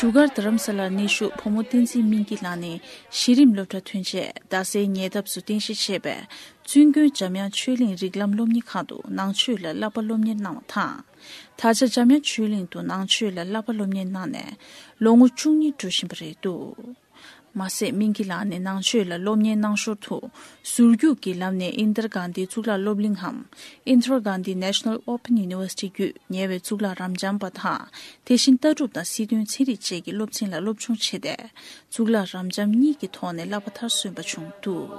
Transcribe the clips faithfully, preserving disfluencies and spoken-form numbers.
རྒྱ་གར་རྡ་རམ་ས་ལར་གནས་བཞུགས་བུ་མོ་བསྟན་འཛིན་སྨིན་སྐྱིད་ལགས་ནས་གཞི་རིམ་སློབ་གྲྭ་ཐོན་རྗེས་རྡ་སའི་ཉེ་འདབས་སུ་རྟེན་གཞི་བྱས་པའི་བཙུན་དགོན་འཇམ་དབྱངས་ཆོས་གླིང་རིགས་ལམ་སློབ་གཉེར་ཁང་དུ་ནང་ཆོས་ལ་བསླབ་པ་སློབ་གཉེར་གནང་བ་དང་། ད་ཆ་འཇམ་དབྱངས་ཆོས་གླིང་དུ་ནང་ཆོས་ལ་བསླབ་པ་སློབ་གཉེར་གནང་ནས་ལོ་ངོ་བཅུ་གཉིས་འགྲོ་བཞིན་པ་རེད་འདུག་མ་ཟད་སྨིན་སྐྱིད་ལགས་ནས་ནང་ཆོས་ལ་སློབ་གཉེར་གནང་ཞོར་དུ་ཟུར་རྒྱུགས་ཀྱི་ལམ་ནས་ཨིན་དར་གྷན་དྷི་གཙུག་ལག་སློབ་གླིང་འམ་ཨིན་དར་གྷན་དྷི་National Open University་བརྒྱུད་ཉེ་བའི་གཙུག་ལག་རབ་འབྱམས་པ་དང་། དེ་བཞིན་ལྟ་གྲུབ་དང་སྲིད་དོན་ཚན་རིག་བཅས་ཀྱི་སློབ་ཚན་ལ་སློབ་སྦྱོང་བྱས་ཏེ། གཙུག་ལག་རབ་འབྱམས་གཉིས་ཀྱི་ཐོག་ནས་བསླབ་པ་མཐར་སོན་པ་བྱུང་འདུག་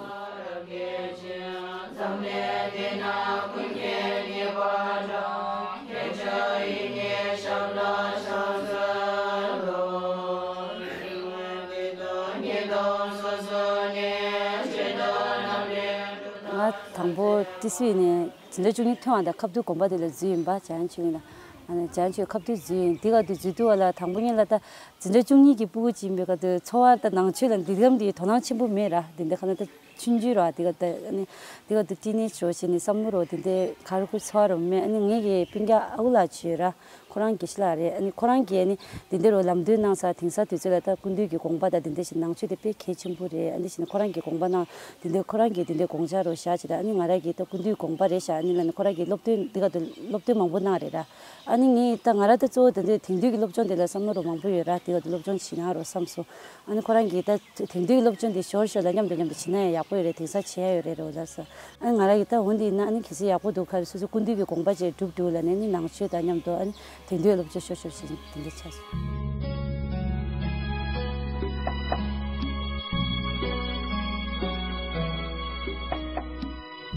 ང་དང་པོ་ཏི་སི་ཝི་ནས་འཛིན་གྲྭ་བཅུ་གཉིས་ཐོན་པ་དང་ཁ་ཐུག་དགོན་པ་དེ་ལ་འཛུལ་ཡིན་པ། འཇམ་དབྱངས་ཆོས་གླིང་ལ། ཨ་ནི་འཇམ་དབྱངས་ཆོས་ཁ་ཐུག་འཛུལ་ཡིན། འདི་ག་དུས་འཛུལ་དུས་བ་ལ་དང་པོ་ཉིད་ལ་ད་འཛིན་གྲྭ་བཅུ་གཉིས་ཀྱི་སྤུ་གུ་ཅིག་ཡིན་པའི་སྐབས་དུ་འཚོ་བ་ད་ནང་ཆོས་ལ་འདི་གམ་འདི་དོ་སྣང་ཆེན་པོ་མེད་ར། འདི་འདི་ཁ་ན་ད་ཆུང་ཆུང་ར། འདི་ག་ད་ཨ་ནི་འདི་ག་དུ་ཏི་ནི་ཆོ་བྱས་ནས་བསམ་བློ་རོ་འདི་འདི་ག་རུ་ཁུར་འཚོ་བ་རོ་མེད། ཨ་ནི་ངེད་ཀྱི་སྤུན་ཀྱག་ཨ་ཁུ་ལགས་ཅིག་ཡོད་ར། ཁོ་རང་དགེ་བཤེས་ལགས་རེད། ཨ་ནི་ཁོ་རང་གིས་ཨ་ནི་དེ་འདྲ་རུ་ལམ་སྟོན་གནང་ས། དེང་སང་དུས་ཚོད་ལ་ད་སྐུ་མདུན་གྱི་དགོངས་པ་དང་དེ་འདྲ་ཞིག་ནང་ཆོས་དེ་དཔེ་གལ་ཆེན་པོ་རེད། ཨ་ནི་ཞིག་ནི་ཁོ་རང་གིས་དགོངས་པ་གནང་། དེ་འདྲ་ཁོ་རང་གིས་དེ་འདྲ་དགོངས་འཆར་རུ་བཞག་བྱས། ད་ཨ་ནི་ང་རང་གིས་ད་སྐུ་མདུན་དགོངས་པ་རེད་བཞག་ཨ་ནི་ལ་ནི་ཁོ་རང་གིས་སློབ་སྟོན་འདི་ག་དུ་སློབ་སྟོན་མང་པོ་གནང་རེད་ར། ཨ་ནི་ངས་ད་ང་རང་ད་གཙོ་བོ་དེ་འདྲ་དེང་དུས་ཀྱི་སློབ་སྦྱོང་དེ་ལ་བསམ་བློ་རུ་མང་པོ་ཡོད་ར། དེ་ག་དུ་སློབ་སྦྱོང་བྱེད་ན་རུ་བསམ་སོང་། ཨ་ནི་ཁོ་རང་གིས་ད་དེང་དུས་ཀྱི་སློབ་སྦྱོང་དེ་ཞོར་ཞོར་ལ་མཉམ་དུ་མཉམ་དུ་བྱེད་ན་ཡང་ཡག་པོ་ཡོད་རེད། དེང་སང་བྱེད་ཡ་ཡོད་རེད་རོ་ལ་ས། ཨ་ནི་ང་རང་གིས་ད་འོ་འདི་ཡིན་ན་ཨ་ནི་གལ་སྲིད་ཡག་པོ་འདུག་ཁ་རེད། སོ་སོ་སྐུ་མདུན་གྱི་དགོངས་པ་བཅས་སྒྲུབ་འགྲོ་ལ་ནི་ནི་ནང་ཆོས་དང་མཉམ་དུ་ཨ་ནི་དེང་དུས་སློབ་སྦྱོང་ཤོར་ཤོར་ཞིག་དེ་འདྲ་ཆགས་སོང་།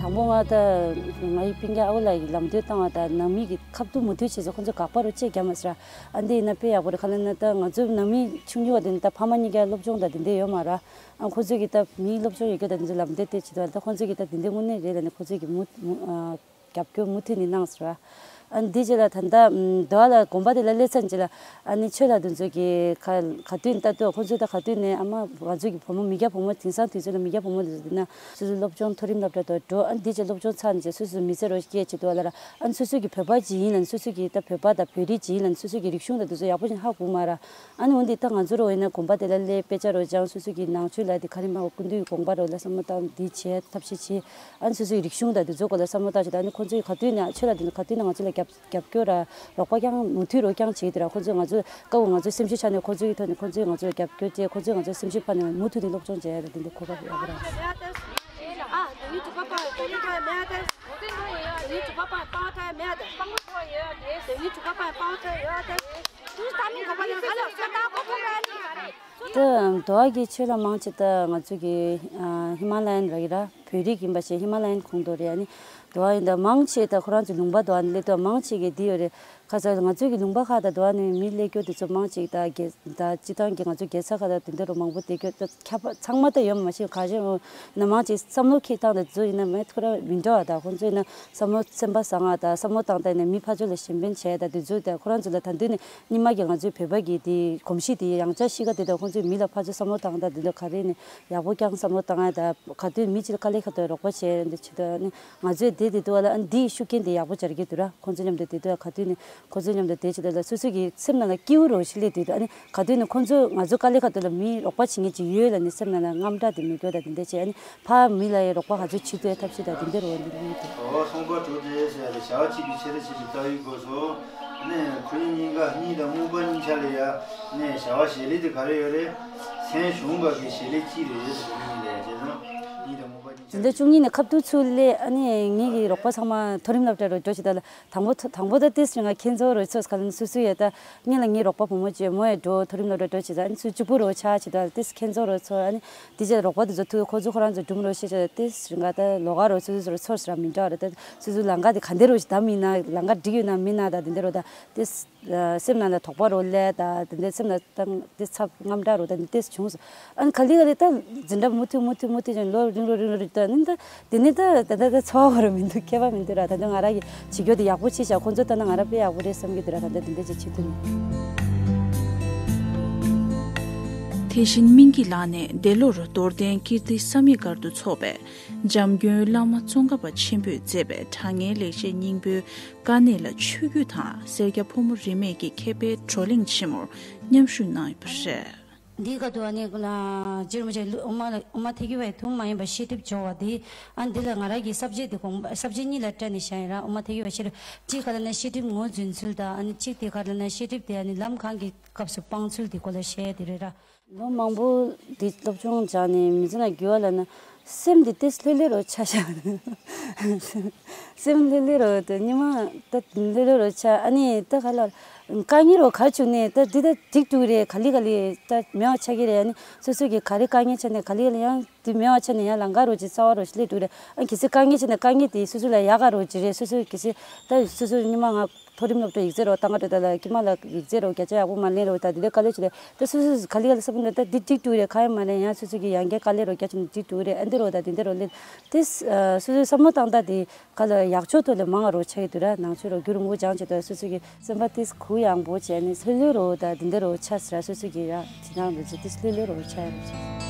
དང་པོ་ང་ད་ང་ཡི་སྤུན་ཀྱག་ཨ་བོ་ལགས་ཀྱིས་ལམ་སྟོན་བཏང་བ་དང་ནང་མི་གི་ཁ་ཐུག་མུ་མཐུད་བྱས་ཚེ་ཁོང་ཚོ་དགག་པ་རུ་ཅེས་རྒྱབ་མ་ཟེར། ཨ་འདི་ཡིན་ན་དཔེ་ཡག་པོ་རེད། ག་ལ་ན་ད་ང་ཚོ་ནང་མི་ཆུང་ཆུང་བ་དེ་ནི་ད་ཕ་མ་གཉིས་ཀ་སློབ་སྦྱོང་དང་དེ་འདྲ་ཡོད་མ་རེད། ཨ་ཁོང་ཚོས་ཀྱི་ད་མིའི་སློབ་སྦྱོང་ཡོད་རྒྱུ་དང་དེ་ཚོ་ལམ་སྟོན་དེ་བྱེད་དུས་ད་ཁོང་ཚོས་ཀྱི་ད་དེ་འདྲའི་དངོས་གནས་རེད་ལ་ནི་ཁོང་ཚོས་ཀྱི་མུ་མུ་ཨ་རྒྱབ་སྐྱོར་མུ་མཐུད་ནས་གནང་ཟེར་བ། ཨ་ནི་འདི་རྗེས་ལ་ད་ལྟ་ཨམ་འདི་བ་ལ་དགོན་པ་དེ་ལ་སླེབས་ཚར་རྗེས་ལ་ཨ་ནི་ཆོས་ལ་དེ་ཚོ་གི་ག་ག་དུས་ལྟ་དུས་ཁོང་ཚོས་ད་ག་དུས་ནས་ཨ་མ་ང་ཚོ་གི་བུ་མོ་མི་སྐྱ་བུ་མོ་དེང་སང་དུས་ཚོད་ལ་མི་སྐྱ་བུ་མོ་དེ་ཚོ་དེ་ན་སོ་སོའི་སློབ་སྦྱོང་མཐོ་རིམ་སློབ་གྲྭ་དུ་འགྲོ། ཨ་ནི་འདི་རྗེས་སློབ་སྦྱོང་ཚར་ནས་རྗེས་སོ་སོའི་མི་ཚེ་རོ་སྐྱེལ་བྱེད་དུ་བ་ལ་ར། ཨ་ནི་སོ་སོ་གི་བོད་པ་ཅིག་ཡིན་ལ་ནི་སོ་སོ་གི་ད་བོད་པ་དང་བོད་རིགས་ཅིག་ཡིན་ལ་ནི་སོ་སོ་གི་རིག་གཞུང་དང་དེ་ཚོ་ཡག་པོ་ཞིག་ཧ་གོ་མ་ར། ཨ་ནི་འོན་ཏེ་ད་ང་ཚོ་རོ་ཡིན་ན་དགོན་པ་དེ་ལ་སླེབས་དཔེ་ཆ་རོ་སྦྱང་། སོ་སོ་གི་ནང་ཆོས་ལ་དེ་ག་རེ་མ་སྐུ་མདུན་གྱི་དགོངས་པ་རོ་ལ་བསམ་བློ་བཏང་། འདི་བྱས་ཐབས་ཤེས་བྱས། ཨ་ནི་སོ་སོ་གི་རིག་གཞུང་དང་དེ་ཚོ་སྐོར་ལ་བསམ་བློ་བཏང་བྱས། ད་ཨ་ནི་ཁོང་ཚོ་གི་ག་དུས་ནས་ཆོས་ལ་དེ་ནས་ག་དུས་ནས་ང་ཚོ་ལ་རྒྱབ་རྒྱབ་སྐྱོར་ར་རོགས་པ་རྐྱང་མུ་མཐུད་རོ་རྐྱང་བྱེད་ཀྱི་འདུག་ར། ཁོང་ཚོས་ང་ཚོ་སྐབས་འོ་ང་ཚོ་སེམས་ཤུགས་ཆག་ནས་ཁོང་ཚོ་གི་ཐོག་ནས་ཁོང་ཚོས་ང་ཚོ་ལ་རྒྱབ་སྐྱོར་བྱས། ཁོང་ཚོས་ང་ཚོ་སེམས་ཤུགས་འཕར་ནས་མུ་མཐུད་ནས་སློབ་སྦྱོང་བྱས་ཡ་ལ་དེ་འདྲ་གོ་སྐབས་ཡག་པོ་རག་ད་འདུ་བ་གི་ཆོས་ལ་མང་ཆེ་ད་ང་ཚོ་གི་ཨ་ཧི་མ་ལ་ཡན་ར་གི་ར་བོད་རིགས་ཡིན་པ་ཞིག་ཧི་མ་ལ་ཡན་ཁོངས་གཏོགས་རེད། ཨ་ནི་འདུ་བ་ཡིན་ད་མང་ཆེ་ད་ཁོ་རང་ཚོ་ལུང་པ་འདུ་བ་ནི་སླེབས་དུས་མང་ཆེ་གི་འདི་ཡོད་རེད། ཁ་སང་ང་ཚོ་གི་ལུང་པ་ཁག་ད་འདུ་བ་ནི་མི་སླེབས་རྒྱུ་དེ་ཚོ་མང་ཆེ་ད་རྒྱལ་ད་སྤྱི་བཏང་གི་ང་ཚོ་རྒྱལ་ས་ཁག་ད་དེ་འདྲ་རུ་མང་པོ་བསྡད་རྒྱུ་ད་ཁྱབ་པ་ཚང་མ་ད་ཡོད་མ་ཤེས། ཁ་ཤས་འོ་ན་མང་ཆེ་བསམ་བློ་འཁྱེར་སྟངས་དེ་ཚོ་ཡིན་ན་མེད་ཁོ་རང་མི་འདྲ་བ། ད་ཁོང་ཚོ་ཡིན་ན་བསམ་བློ་སེམས་པ་བཟང་ང་ད་བསམ་བློ་བཏང་སྟངས་ནས་མི་ཕར་ཕྱོགས་ལ་གཞན་ཕན་བྱས་ད་དེ་ཚོ་ད་ཁོ་རང་ཚོ་ལ་ད་དུས་ནས་སྔོན་མ་གི་ང་ཚོའི་བོད་པ་གི་དེ་གོམས་གཤིས་དེ་ཡང་བསྐྱར་ཤི་ཁ་དེ་དང་ཁོང་ཚོས་མི་ལ་ཕར་ཚུར་བསམ་བློ་བཏང་དང་དེ་འདྲ་ག་རེ་ནས་ཡག་པོ་རྐྱང་བསམ་བློ་བཏང་ཡ་ད་ག་དུས་མི་གཅིག་ལ་དཀའ་ལས་ཁག་ཏུ་རོགས་པ་བྱས་འདི་བྱེད་དུ་ནི་ང་ཚོས་དེ་དེ་དུ་བ་ལ་ཨ་འདིའི་ཤུགས་རྐྱེན་དེ་ཡག་པོ་སྦྱར་གྱི་འདུག་ར། ཁོང་ཚོ་མཉམ་དུ་དེ་དུ་ག་དུས་ནས་ཁོང་ཚོ་མཉམ་དུ་དེ་བྱེད་དུ་ལ་སོ་སོ་གི་སེམས་ནང་ལ་སྐྱིད་པོ་རོ་ཞིག་སླེབས་དུས་དུ་ཨ་ནི་ག་དུས་ནས་ཁོང་ཚོ་ང་ཚོ་དཀའ་ལས་ཁག་ཏུ་ལ་མི་རོགས་པ་བྱེད་མཁན་ཅིག་ཡོད་ལ་ནི་སེམས་ནང་ལ་དངངས་སྐྲག་དེ་མི་དགོས་ད་དེ་འདྲ་བྱས་ཨ་ནི། ཕ་མི་ལ་ཡང་རོགས་པ་ག་ཚོད་བྱེད་ཐུབ་ཐབས་ཤེས་དང་དེ་འདྲ་རོ་འདི་འདི་འདུག་ཨོ་སོང་པ་གྲོ་དེ་ཟེར་ཡ་དེ་བྱ་བ་གཅིག་གིས་ཆེ་རེ་བྱེད་པའི་ལྟ་བའི་སྒོ་སོ། ནས་ཁོ་གཉིས་གཉིས་ཀ་གཉིས་དང་རྨོངས་པ་གཉིས་ཆ་ལ་ཡ་ནས་བྱ་བ་ཞལ་ལས་དེ་ག་རེ་ཡོད་རེད། སེམས་བྱུང་བ་གི་ཞལ་ལས་གཅིག་རེད་ཟེར་གོ་གཉིས་ལས་བྱས་ཙང་གཉིས་དང་རྨོངས་པ་གཉིས་ཆ་འཛིན་གྲྭ་བཅུ་གཉིས་ནས་ཁ་ཐུག་ཚུར་སླེབས་ཨ་ནི་ངེད་ཀྱི་རོགས་པ་ཚང་མ་མཐོ་རིམ་སློབ་གྲྭ་རུ་འགྲོ་ཆེད་དང་། དང་པོ་དང་པོ་ད་ཏིས་རིང་ང་ཁྱེད་ཚོ་རོ་ཚོས་ག་ལ་ནི་སུ་སུ་ཡོད་ད་ངེད་ལ་ངའི་རོགས་པ་བུ་མོ་ཅེ་མོ་ཡ་འགྲོ་མཐོ་རིམ་སློབ་གྲྭ་འགྲོ་ཆེད་ད་ཨ་ནི་སུ་གཅིག་པུ་རོ་ཆ་ཆེད་ད་ཏིས་ཁྱེད་ཚོ་རོ་ཚོ་ཨ་ནི་དེ་རྗེས་རོགས་པ་དེ་ཚོ་ཐུག་ཁོ་ཚོ་ཁོ་རང་ཚོ་སྒྲུང་རོ་ཤེས་ཆེད་ད་ཏིས་རིང་ང་ད་ལོ་ག་རོ་སུ་སུ་རོ་ཚོར་སི་ར་མི་འདྲ་ར་ད་སུ་སུ་ལང་ག་དེ་ག་འདེ་རོ་ཞིག་ད་མི་ན་ལང་ག་འགྲིག་ཡོད་ན་མི་ན་ད་དེ་འདེ་རོ་ད་ཏིས་སེམས་ནང་ལ་དོགས་པ་རོ་ལས་ད་དེ་འདྲ་སེམས་ནང་བཏང་དེ་ཚབ་རྔམ་དྲག་རོ་ད་འདི་ཏེས་བྱུང་སོང་། ཨ་ནི་ག་ལེ་ག་ལེ་ད་འཛིན་གྲྭ་མུ་མཐུད་མུ་མཐུད་མུ་མཐུད་ཅན་ལོ་རིང་རོ་རིང་རོ་རིང་ད་ནི་ད་དེ་ནི་ད་ད་ད་ད་འཚོ་བ་རོ་མི་འདུག་ཁྱད་པར་མི་འདུག་ར། ད་དུང་ང་ར་གི་བྱེད་རྒྱུ་དེ་ཡག་པོ་བྱེད་བཞག་ཁོང་ཚོ་ལྟ་ན་ང་ར་དཔེ་ཡག་པོ་རེད་བསམ་གྱི་འདུག་ར། ད་ད་དེ་འདྲ་ཅིག་བྱེད་ཐུབ་མེད། དེ་བཞིན་སྨིན་སྐྱིད་ལགས་ནས་འདས་ལོར་རྡོར་གདན་ཀིརྟི་བསམ་ཡས་སྒར་དུ་འཚོགས་པའི་འཇམ་མགོན་བླ་མ་ཙོང་ཁ་པ་ཆེན་པོས་མཛད་པའི་དྲང་ངེས་ལེགས་བཤད་སྙིང་པོའི་དཀའ་གནད་ལ་ཆོས་བརྒྱུད་དང་སེར་སྐྱ་ཕོ་མོ་རིས་མེད་ཀྱི་མཁས་པའི་བགྲོ་གླེང་ཆེན་མོར་མཉམ་ཞུགས་གནང་ཡོད་པ་རེད། འདིའི་ཁ་ཐུག་ཨ་ནི་རྗེ་རིན་པོ་ཆེ་དབུ་མ་དབུ་མ་ཐལ་འགྱུར་བའི་ཐུན་མོང་མ་ཡིན་པ་ཤེས་སྒྲིབ་སྦྱོང་བ་འདི། ཨ་ནི་འདི་ལ་ང་རང་གི་ས་བཅད་དེ་དགོངས་པ་ས་བཅད་གཉིས་ལ་བཀྲལ་ནས་བཞག་ཡིན་ར། དབུ་མ་ཐལ་འགྱུར་བའི་ཤེས་སྒྲིབ་གཅིག་ག་ལ་ན་ཤེས་སྒྲིབ་ངོས་འཛིན་ཚུལ་དང་། ཨ་ནི་གཅིག་དེ་ག་ལ་ན་ཤེས་སྒྲིབ་དེ་ཨ་ནི་ལམ་གང་གི་སྐབས་སུ་སྤང་ཚུལ་དེ་སྐོར་ལ་བཤད་དེ་རེད་ར། ལོ་མང་པོ་འདི་སློབ་སྦྱོང་སྦྱངས་ནས་མི་ཚེ་ནང་འགྱུར་བ་ལ་ན་སེམས་འདི་ཏེ་ལྷོད་ལྷོད་རོ་ཆ་ཤག་སེམས་ལྷོད་ལྷོད་རོ་དེ་ཉི་མ་ད་ལྷོད་ལྷོད་རོ་ཆ། ཨ་ནི་ད་ག་ལ་དཀའ་ངལ་རོ་ག་བྱུང་ནས་ད་འདི་ད་འགྲིག་འགྲོ་གི་རེད། ག་ལེ་ག་ལེ་ད་མེད་པ་ཆགས་ཀྱི་རེད། ཨ་ནི་སོ་སོ་གི་ག་རེ་དཀའ་ངལ་ཆགས་ནས་ག་ལེ་ག་ལེ་ཡང་འདི་མེད་པ་ཆགས་ནས་ཡང་ལམ་ཁ་རོ་ཅིག་གསར་པ་རོ་ཞིག་སླེབས་འགྲོ་གི་རེད། ཨ་གལ་སྲིད་དཀའ་ངལ་ཆགས་ནས་དཀའ་ངལ་དེ་སོ་སོ་ལ་ཡག་ག་རོ་ཅིག་རེད། སོ་སོ་གལ་སྲིད་ད་སོ་སོ་ཉི་མ་ང་མཐོ་རིམ་སློབ་གྲྭ་ཡིག་ཚད་རོ་བཏང་ག་འགྲོ་ད་ལ་ཀྱི་མ་ལ་ཡིག་ཚད་རོ་བརྒྱ་ཆ་ཡག་པོ་མ་ལེན་རོ་ད་འདི་འདྲ་དཀའ་ལས་ཆེ་ལེ། ད་སོ་སོ་ག་ལེ་ག་ལེ་ས་བོན་ད་འདི་འགྲིག་འགྲོ་གི་རེད། ག་ཡང་མ་ལེན་ཡང་སོ་སོ་གི་ཡང་བསྐྱར་དཀའ་ལས་རོ་བརྒྱ་ཆ་ནས་འགྲིག་འགྲོ་གི་རེད། ཨ་འདི་རོ་ད་འདི་འདྲ་རོ་ལེན་དེ་སོ་སོའི་བསམ་བློ་བཏང་ད་དེ། ག་ལ་ཡག་ཕྱོགས་ཐོག་ལ་མང་བ་རོ་ཆགས་ཀྱི་འདུག་ར། ནང་ཆོས་རོ་རྒྱུ་རུ་མགོ་སྦྱང་བྱེད་དུས་སོ་སོ་གི་སེམས་པ་ཏིས་གུ་ཡངས་པོ་བྱས་ནས་ལྷོད་ལྷོད་རོ་དང་འདི་འདྲ་རོ་ཆགས་ཟེར་ར། སོ་སོ་གི་ར་བྱེད་སྟངས་རོ་ཅིག་ཏིས་ལྷོད་ལྷོད་རོ་ཆགས་ཡོད་རོ་ཆགས།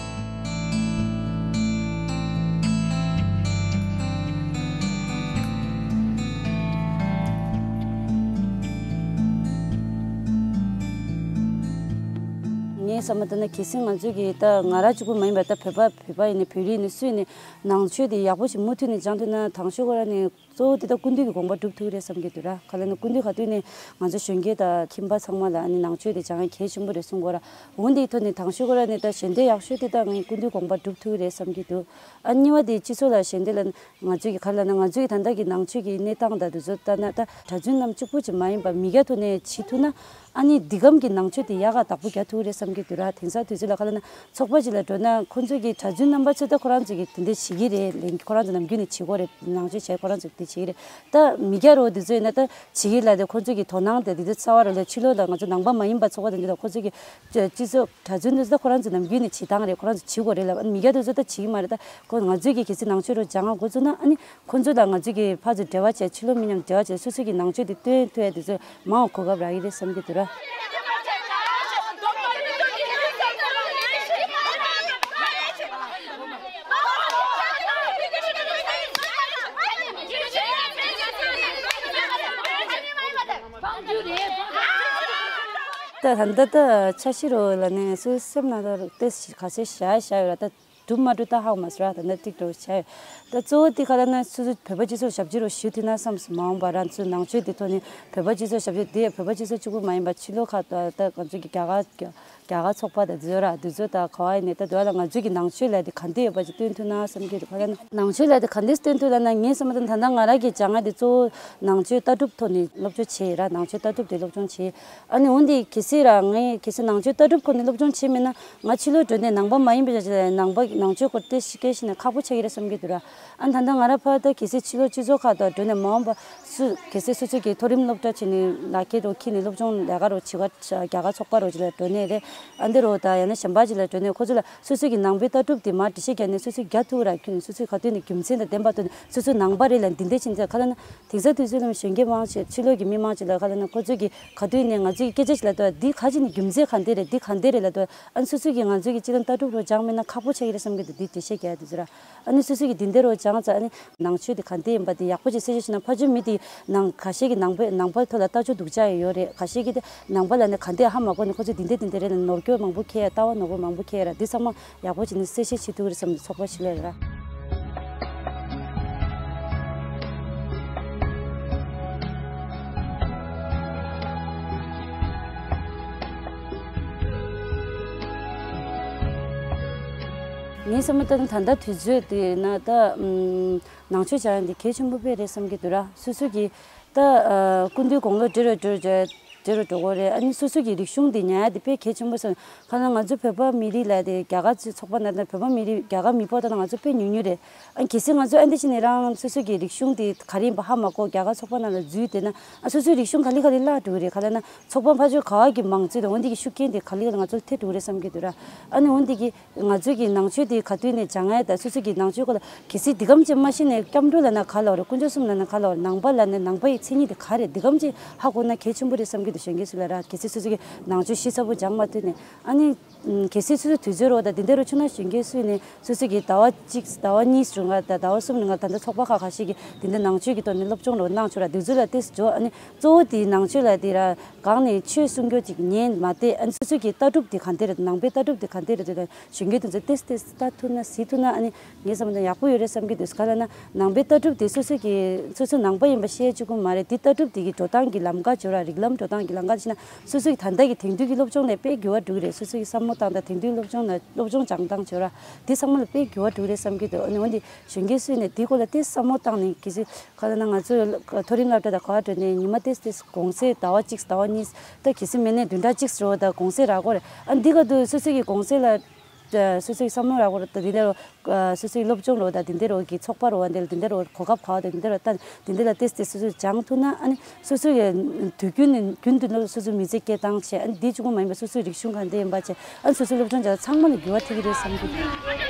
ངའི་བསམ་པ་ལྟར་ན་གལ་སྲིད་ང་ཚོ་གི་ད་ང་ར་གཅིག་པུ་མ་ཡིན་པར་ད་བོད་པ་བོད་པ་ཡིན་ནའི་བོད་རིགས་ཡིན་ནའི་སུ་ཡིན་ནའི་ནང་ཆོས་དེ་ཡག་པོ་ཞིག་མུ་མཐུད་ནས་སྦྱང་ཐུབ་ན་དང་ཤོས་ཁོ་ར་ནས། གཙོ་བོ་དེ་དག་ཀུན་འདུས་ཀྱི་དགོངས་པ་སྒྲུབ་ཐུབ་རེད་བསམ་གྱི་འདུག་ར། ག་ལ་ན་ཀུན་འདུས་ག་དུས་ནས་ང་ཚོ་གཞོན་སྐྱེས་དང་ཁྱིམ་པ་ཚང་མ་ལ་ཨ་ནི་ནང་ཆོས་དེ་སྦྱང་ཡ་གལ་ཆེན་པོ་རེད་གསུང་གོ་ར། འོན་ཏེ་ཐོག་ནས་དང་ཤོས་ཁོ་ར་ནས་ད་ཞལ་འདོན་ཡག་ཤོས་དེ་དག་ངས་ཀུན་འདུས་དགོངས་པ་སྒྲུབ་ཐུབ་རེད་བསམ་གྱི་འདུག་ཨ་གཉིས་པ་དེ་སྤྱི་ཚོགས་ལ་ཞལ་འདོན་ལ་ང་ཚོས་ཀྱི་ག་ལ་ན་ང་ཚོས་ཀྱི་ད་ལྟ་གི་ནང་ཆོས་ཀྱི་གནས་སྟངས་དང་དེ་ཚོ་ལྟ་ན་ད་གྲྭ་བཙུན་རྣམས་གཅིག་པུ་ཅིག་མ་ཡིན་པ་མི་སྐྱ་ཐོག་ནས་བྱེད་ཐུབ་ན། ཨ་ནི་འདི་གམ་གྱི་ནང་ཆོས་དེ་ཡག་ག་བདག་པོ་རྒྱག་ཐུབ་རེད་བསམ་གྱི་འདུག་ར། དེང་སང་དུས་ཚོད་ལ་ག་ལ་ན་ཚོགས་པ་ཅིག་ལ་འགྲོ་ན་ཁོང་ཚོ་གི་གྲྭ་བཙུན་རྣམ་པ་ཚོས་ད་ཁོ་རང་ཚོ་གི་དེ་འདྲ་བྱེད་ཀྱི་རེད། ལན་ཁོ་རང་ཚོ་ནམ་རྒྱུན་ནས་བྱེད་ཀྱི་རེད། ནང་ཆོས་བྱས་ཁོ་རང་ཚོ་དེ་བྱེད་ཀྱི་རེད། ད་མི་སྐྱ་རོ་དེ་ཚོ་ཡིན་ན་ད་བྱེད་ཀྱི་ལ་དེ་ཁོང་ཚོ་གི་དོ་སྣང་དེ་དེ་ཚོ་རྩ་བ་རོ་ལ་ཕྱི་ལོགས་ལ་ང་ཚོ་ནང་པ་མ་ཡིན་པ་ཚོགས་པ་དེ་འདྲ་ལ་ཁོང་ཚོ་གི་སྤྱི་ཚོགས་གྲྭ་བཙུན་དེ་ཚོ་ད་ཁོ་རང་ཚོ་ནམ་རྒྱུན་ནས་བྱེད་སྟངས་རེད། ཁོ་རང་ཚོ་བྱེད་དགོས་རེད་ལ། མི་སྐྱ་དེ་ཚོ་ད་བྱེད་ཀྱི་མ་རེད། ད་ཁོ་ང་ཚོས་ཀྱི་གལ་སྲིད་ནང་ཆོས་རོ་སྦྱང་ང་འགོ་བཙུགས་ན་ཨ་ནི། ཁོང་ཚོ་དང་ང་ཚོ་གི་ཕར་ཚུར་འབྲེལ་བ་བྱས། ཕྱི་ལོགས་མི་མཉམ་འབྲེལ་བ་བྱས། སོ་སོ་གི་ནང་ཆོས་དེ་སྟོན་ཐུབ་ཡ་དེ་ཚོ་མང་བ་གོ་སྐབས་རག་གི་རེད་བསམ་གྱི་འདུག་ར། ད་ད་ད་ད་འཆར་གཞི་རོ་ལ་ནས་སོ་སོའི་སེམས་ནང་ད་ཏེ་ག་ཚོད་བཞག་བཞག་ཡོད་ར། ད་གྲུབ་མ་གྲུབ་ད་ཧ་གོ་མ་སོང་ར། ད་ནི་ཏིག་ཏོ་བྱས་ཡོད། ད་གཙོ་བོ་དེ་ག་ལ་ན་སོ་སོ་བོད་པ་སྤྱི་ཚོགས་ཞབས་ཕྱི་རུ་ཞུ་ཐུབ་ན་བསམ་སོང་། མ་འོངས་པ་རང་ཚོའི་ནང་ཆོས་དེ་ཐོག་ནས་བོད་པ་སྤྱི་ཚོགས་ཞབས་ཕྱི་དེ་བོད་པ་སྤྱི་ཚོགས་གཅིག་པུ་མ་ཡིན་པ་ཕྱི་ལོགས་ཁག་ཏུ་ད་ང་ཚོ་གི་རྒྱ་གར་རྒྱ་གར་ཚོགས་པ་དང་དེ་ཚོ་ར་དེ་ཚོ་ད་ག་བ་ཡིན་ནས་ད་དེ་བ་ལ་ང་ཚོའི་གི་ནང་ཆོས་ལས་དེ་ག་འདྲ་ཡོད་པ་ཅིག་སྟོན་ཐུབ་ན་བསམ་གྱི་རེད། ག་ལ་ན་ནང་ཆོས་ལས་དེ་ག་འདྲ་སྟོན་ཐུབ་ལ་ན་ངའི་བསམ་པ་དང་ད་ལྟ་ང་རང་གི་སྦྱང་ཡ་དེ་གཙོ་བོ་ནང་ཆོས་ལྟ་གྲུབ་ཐོག་ནས་སློབ་སྦྱོང་བྱས་ཡོད་ར། ནང་ཆོས་ལྟ་གྲུབ་དེ་སློབ་སྦྱོང་བྱས། ཨ་ནི་འོན་ཏེ་གལ་སྲིད་ར་ངས་གལ་སྲིད་ནང་ཆོས་ལྟ་གྲུབ་ཁོ་ནས་སློབ་སྦྱོང་བྱས་མེད་ན་ང་ཕྱི་ལོགས་འགྲོ་ནས་ནང་པ་མ་ཡིན་པའི་ཆ་ནས་ནང་པ་ནང་ཆོས་སྐོར་དེ་ཤེས་ཤེས་ནས་ཁག་པོ་ཆགས་ཀྱི་རེད་བསམ་གྱི་འདུག་ར། ཨ་ནི་ད་ལྟ་ང་ར་ཕར་ད་གལ་སྲིད་ཕྱི་ལོགས་སྤྱི་ཚོགས་ཁག་ཏུ་འགྲོ་ནས་མ་འོངས་པ་སུ་གལ་སྲིད་སོ་སོ་གི་མཐོ་རིམ་སློབ་གྲྭ་བྱས་ནས་ལག་ཁྱེར་རོ་འཁྱེར་ནས་སློབ་སྦྱོང་ལས་ཀ་རོ་བྱེད་ག་རྒྱ་གར་ཚོགས་པ་རོ་ཅིག་ལ་འགྲོ་ནས་རེད། ཨ་འདི་རོ་ད་ཡང་ན་གཞན་པ་ཅིག་ལ་འགྲོ་ནས་ཁོ་ཚོ་ལ་སོ་སོ་གི་ནང་པའི་ལྟ་གྲུབ་དེ་མར་འགྲེལ་བཤད་རྒྱག་ནས་སོ་སོས་རྒྱག་ཐུབ་ར། ཁྱོད་ནས་སོ་སོའི་ག་དུས་ནས་རྒྱུ་མཚན་དང་ལྡན་པ་ཐོག་ནས་སོ་སོའི་ནང་པ་རེད་ལ་འདི་འདྲ་ཕྱིན་ཚེ་ག་ལ་ན། དེང་སང་དུས་ཚོད་ལ་གཞོན་སྐྱེས་མང་ཆེ་ཕྱི་ལོགས་ཀྱི་མི་མང་ཆེ་ལ་ག་ལ་ན་ཁོ་ཚོས་ཀྱི་ག་དུས་ནས་ང་ཚོས་ཀྱི་སྐད་ཆ་ཞིག་ལ་ལྟོས། འདི་ག་ཅིག་ནས་རྒྱུ་མཚན་ག་འདྲ་རེད། འདི་ག་འདྲ་རེད་ལ་ལྟོས། ཨ་ནི་སོ་སོས་ཀྱི་ང་ཚོས་ཀྱི་སྤྱི་དང་ལྟ་གྲུབ་རོ་སྦྱངས་མེད་ན་ཁག་པོ་ཆགས་ཀྱི་རེད་བསམ་གྱི་འདུག་འདི་འགྲེལ་བཤད་རྒྱག་ཡ་དེ་ཚོ་ར། ཨ་ནི་སོ་སོས་ཀྱི་འདི་འདྲ་རོ་སྦྱངས་ཙང་ཨ་ནི་ནང་ཆོས་དེ་ག་འདྲ་ཡིན་པ་དེ་ཡག་པོ་ཅིག་གསལ་བཤད་ཞུས་ན། ཕར་ཕྱོགས་མི་དེ་ནང་ཁ་ཤས་ཀྱི་ནང་པའི་ནང་པའི་ཐོག་ལ་ལྟ་ཕྱོགས་སྡུག་ཅག་ཡོད་རེད། ཁ་ཤས་ཀྱི་དེ་ནང་པ་ལ་ནི་ག་འདྲ་ཧ་མ་གོ་ནས་ཁོ་ཚོས་འདི་འདྲ་འདི་འདྲ་རེད་ལ་ནོར་སྐྱོན་མང་པོ་འཁྱེར་ཡ། ལྟ་བ་ནོར་པོ་མང་པོ་འཁྱེར་ཡ་ར། འདི་ཚང་མ་ཡག་པོ་བྱས་ནས་གསལ་བཤད་བྱེད་ཐུབ་ཀྱི་རེད་བསམ་ནས་ཚོགས་པ་ཞིག་ལས་ར། ངའི་བསམ་བློ་ལྟར་ན་ད་ལྟ་དུས་ཚོད་འདི་ན་ད་ཨམ་ནང་ཆོས་སྦྱང་ཡ་འདི་གལ་ཆེན་པོ་དཔེ་རེད་བསམ་གྱི་འདུག་ར། སོ་སོ་གི་ད་ཨ་སྐུ་མདུན་དགུང་ལོ་བགྲེས་རུ་བགྲེས་རུ་བགྲེས་རུ་འགྲོ་གི་རེད། ཨ་ནི་སོ་སོ་གི་རིག་གཞུང་འདི་ཉར་ཡ་འདི་དཔེ་གལ་ཆེན་པོ་བསམ། ག་ལ་ང་ཚོ་བོད་པ་མི་རིགས་ལ་དེ་རྒྱ་གར་ཚོའི་ཚོགས་པ་ནང་ལ་བོད་པ་མི་རིགས་རྒྱ་གར་མི་ཕོག་ད་ང་ཚོ་དཔེ་ཉུང་ཉུང་རེད། ཨ་གལ་སྲིད་ང་ཚོ་ཨ་འདི་བྱས་ནས་རང་སོ་སོ་གི་རིག་གཞུང་དེ་ག་རེ་ཡིན་པ་ཧ་མ་གོ་རྒྱ་གར་ཚོགས་པ་ནང་ལ་འཛུལ་བསྡད་ན་ཨ་སོ་སོའི་རིག་གཞུང་ག་ལེ་ག་ལེ་བརླག་འགྲོ་གི་རེད། ག་ལ་ན་ཚོགས་པ་ཕར་ཕྱོགས་ག་བ་གི་མང་ཚོགས་དང་འོན་ཏེ་གི་ཤུགས་རྐྱེན་དེ་ག་ལེ་ག་ལེ་ང་ཚོ་ལ་ཐེབས་འགྲོ་གི་རེད་བསམ་གྱི་འདུག་ར། ཨ་ནི་འོན་ཏེ་གི་ང་ཚོའི་གི་ནང་ཆོས་དེ་ག་དུས་ནས་སྦྱང་ཡ་དང་སོ་སོ་གི་ནང་ཆོས་སྐོར་ལ་གལ་སྲིད་འདི་གམ་ཅིག་མ་ཤེས་ནས་སྐྱབས་འགྲོ་ལབ་ན་ག་ལབ་རེད། དཀོན་མཆོག་གསུམ་ལབ་ན་ག་ལབ་རེད། ནང་པ་ལབ་ན་ནང་པ་ཡི་མཚན་ཉིད་དེ་ག་རེད། འདི་གམ་ཅིག་ཧ་གོ་ན་གལ་ཆེན་པོ་རེད་བསམ་གྱི་འདུག་གཞོན་སྐྱེས་ཚོ་ལ་ར་གལ་སྲིད་སོ་སོ་གི་ནང་ཆོས་ཞིབ་ཚགས་པོ་སྦྱང་མ་ཐུབ་ནས་ཨ་ནི། གལ་སྲིད་སོ་སོ་དུས་ཚོད་རོགས་དང་དེ་འདྲ་རུ་ཆུ་ན་གཞོན་སྐྱེས་ཚོས་ནི་སོ་སོ་གི་ཟླ་བ་གཅིག་ཟླ་བ་གཉིས་རུ་ང་དང་ཟླ་བ་གསུམ་རུ་ང་ད་ལྟ་ཚོགས་པ་ཁག་ཁ་ཤས་ཀྱིས་དེ་འདྲ་ནང་ཆོས་ཀྱི་ཐོག་ནས་སློབ་སྦྱོང་རོགས་གནང་ཆོག་ར། དུས་ཚོད་ལ་ཏེས་འཇོག་ཨ་ནི་གཙོ་བོ་དེ་ནང་ཆོས་ལ་དེ་ར་གང་ནས་ཆོས་གསུང་རྒྱུ་ཅིག་ཉན་མ་བལྟས། ཨ་ནི་སོ་སོ་གི་ལྟ་གྲུབ་དེ་ག་འདྲ་རེད། ནང་པའི་ལྟ་གྲུབ་དེ་ག་འདྲ་རེད་དེ་གཞོན་སྐྱེས་དེ་ཚོ་ཏེས་ཏེས་ལྟ་ཐུབ་ན་གཟིགས་ཐུབ་ན་ཨ་ནི་ངའི་བསམ་པ་ཡག་པོ་ཡོད་རེད་བསམ་གྱི་འདུག་ག་ལ་ན་ནང་པའི་ལྟ་གྲུབ་དེ་སོ་སོ་གི་སོ་སོ་ནང་པ་ཡིན་པ་ཤེས་བཅུག་གི་མ་རེད། དེ་ལྟ་གྲུབ་དེ་གི་འགྲོ་སྟངས་ཀྱི་ལམ་ཁ་བྱོས་ར། རིགས་ལམ་འགྲོ་སྟངས་ཀྱི་ལམ་ཁ་བྱས་ན། སོ་སོ་གི་ད་ལྟ་གི་དེང་དུས་ཀྱི་སློབ་སྦྱོང་ནས་དཔེ་འགྱུར་བ་འགྲོ་གི་རེད། སོ་སོ་གི་བསམ་བློ་བཏང་དང་དེང་དུས་སློབ་སྦྱོང་ན་སློབ་སྦྱོང་སྦྱང་སྟངས་བྱོས་ར། དེ་ཚང་མ་ལ་དཔེ་འགྱུར་བ་འགྲོ་གི་རེད་བསམ་གྱི་འདུག་ཨ་ནི་འོན་ཏེ་གཞོན་སྐྱེས་ཚོས་ནས་དེ་སྐོར་ལ་ཏེས་བསམ་བློ་བཏང་ནས་གལ་སྲིད་ག་ལ་ན་ང་ཚོས་མཐོ་རིམ་སློབ་གྲྭ་དང་ག་བ་འགྲོ་ནས་ཉི་མ་ཏེས་ཏེས་གུང་སེང་ཟླ་བ་གཅིག་ཟླ་བ་གཉིས་ད་གལ་སྲིད་མེད་ནས་བདུན་ཕྲག་གཅིག་རེ་བ་དང་གུང་སེང་རག་གི་རེད། ཨ་འདི་ག་དུས་སོ་སོ་གི་གུང་སེང་ལ་སོ་སོ་གི་བསམ་བློ་རག་གི་རེད། ད་དེ་འདྲ་རོ། སོ་སོའི་སློབ་སྦྱོང་རོགས་དང་དེ་འདྲ་རོགས་ཀྱི་ཚོགས་པ་རོགས་དེ་ལ་དེ་འདྲ་རོགས་གོ་སྐབས་ག་བ་དང་དེ་འདྲ་རོགས་ལྟ་དེ་འདྲ་ལ་ཏེས་ཏེས་སོ་སོས་སྦྱང་ཐུབ་ན་ཨ་ནི་སོ་སོ་ཡི་དུས་རྒྱུན་ནས་རྒྱུན་དུ་ནོར་སོ་སོའི་མི་ཚེ་སྐྱེལ་སྟངས་བྱས། ཨ་ནི་འདི་གཅིག་པོ་མ་ཡིན་པར་སོ་སོའི་རིག་གཞུང་གང་འདྲ་ཡིན་པ་བྱས། ཨ་ནི་སོ་སོའི་སློབ་སྦྱོང་བྱས་ཚང་མ་ལ་འགྱུར་བ་ཐེབས་ཀྱི་རེད་བསམ་གྱི་འདུག